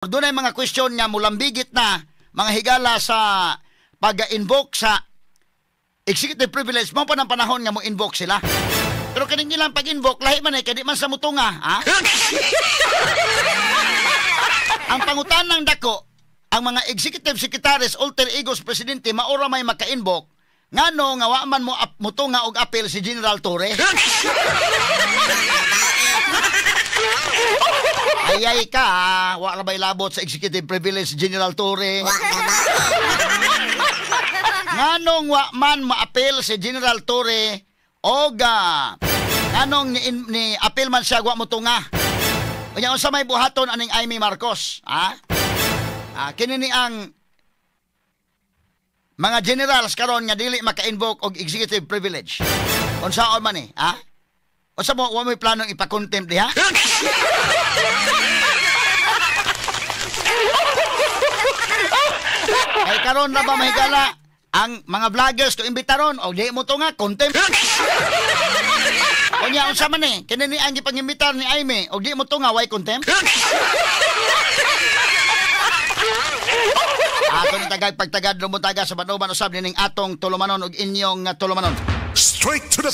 Doon ay mga question nga mulambigit na, mga higala, sa pag-invoke sa executive privilege mo pa ng panahon nga mo invoke sila. Pero kaning ilang pag-invoke lahi man eh kay di man sa mutunga, ha? Ang pangutanang dako, ang mga executive secretaries, alter egos presidente, maura may maka-invoke, ngano nga wa man mo mutunga og appeal si General Torre? Ayay ka, ha? Wa ra bay labot sa executive privilege General Torre. Nganong wa man ma-appeal si General Torre og nganong ni appeal man siya wa motunga? Unya unsa may buhaton aning Imee Marcos, ha? Kini ni ang mga generals karon nga dili maka-invoke og executive privilege. Unsaon man ni, ha? Unsa mo wa may planong ipa-contempt diha? Ay karon na ba mahigala ang mga vloggers ko imbitaron og di mo to nga contempt. Unya unsa man ni? Kini ni ang gipangimbitar ni Imee og di mo to nga way contempt. Ato ni tagay pagtagad lumutaga sa banuban usab nining atong tulumanon og inyong tulumanon. Straight to the